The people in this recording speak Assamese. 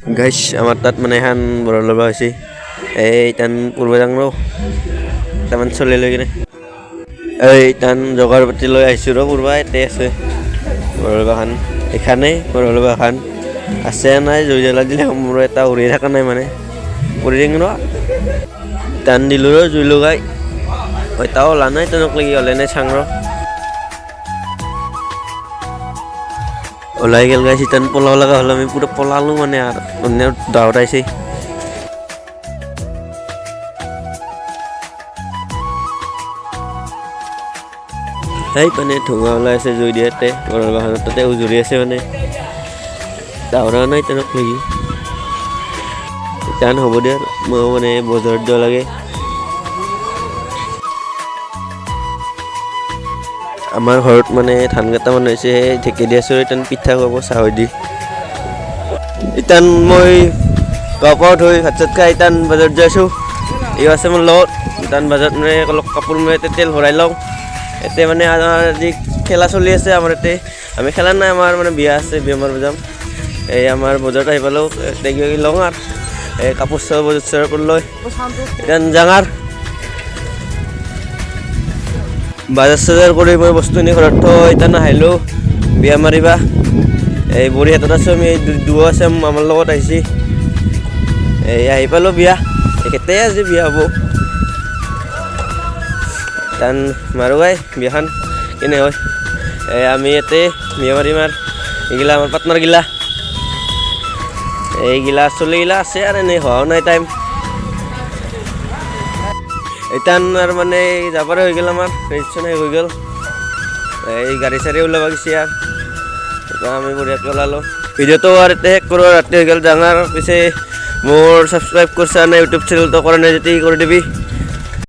গাইছ, আমাৰ তাত মানে এখন বৰল ল'বা হৈছে। এই তান পূৰ্ব যাং ৰ কেইটামান চলি লৈ কিনে। এই তান জোগাৰ পাতি লৈ আহিছোঁ ৰ পূৰ্বা। ইয়াতে আছে বৰলবাখান, এইখানে বৰলবাখান আছে নাই। জুই জ্বলাই দিলে মোৰ এটা উৰি থকা নাই, মানে পৰি দিং ৰ। টান দিলোঁ ৰ জুই লগাই, এটাও ওলা নাই তেনেক লাগি। ওলাই নাই, চাং ৰ। ওলাই গ'ল গাইছ। ইতান পলাব লগা হ'ল, আমি পুৰা পলালোঁ মানে, আৰু অন্য দাৱত আহিছে। সেই মানে ধোঁৱা ওলাই আছে জুই দিয়াতে বৰল বাহনত, তাতে উজুৰি আছে, মানে দাউৰা নাই তেনেক লাগি। টান হ'ব দিয়া, মই মানে বজাৰত যাব লাগে। আমাৰ ঘৰত মানে ধান কটা মানুহ হৈছে, সেই ঢেঁকী দি আছোঁ। ইতান পিঠা খুৱাব চাহ দি। ইতান মই গা পা ধুই ভাত চাত খাই ইতান বজাৰত যাই আছোঁ। এই আছে মোৰ লগত। ইতান বজাৰত মানে অলপ কাপোৰ মানে তেল ভৰাই লওঁ। ইয়াতে মানে আমাৰ আজি খেলা চলি আছে আমাৰ ইয়াতে। আমি খেলা নাই, আমাৰ মানে বিয়া আছে, বিয়া মাৰিব যাম। এই আমাৰ বজাৰত আহি পালোঁ, ইয়াতে কিবা কিবি লওঁ আৰু এই কাপোৰ চাপোৰ বজাৰ চজাৰ কৰি লৈ ইতান যাং। আৰু বাজাৰ চাজাৰ কৰি মই বস্তুখিনি ঘৰত থৈ ইতান আহিলোঁ বিয়া মাৰিবা। এই বৰিহাটত আছোঁ আমি, দুও আছে আমাৰ লগত আহিছি। এই আহি পালোঁ বিয়া এখেতে, আজি বিয়া হ'ব। তান মাৰোৱাই বিয়াখন কেনে হয়। এই আমি ইয়াতে বিয়া মাৰিম আৰু এইগিলা আমাৰ পাৰ্টনাৰগিলা, এইগিলা চলিগিলা আছে আৰু এনেই হোৱাও নাই টাইম। এতান আৰু মানে যাবাৰে হৈ গ'ল, আমাৰ ৰেজিষ্ট্ৰেশ্যন শেষ হৈ গ'ল। এই গাড়ী চাড়ী ওলাব গৈছে আৰু আমি বঢ়িয়াকৈ ওলালোঁ। ভিডিঅ'টো আৰু ইয়াতে শেষ কৰোঁ, ৰাতি হৈ গ'ল। ডাঙৰ পিছে মোৰ ছাবস্ক্ৰাইব কৰিছা নাই, ইউটিউব চেনেলটো কৰা নাই যদি কৰি দিবি।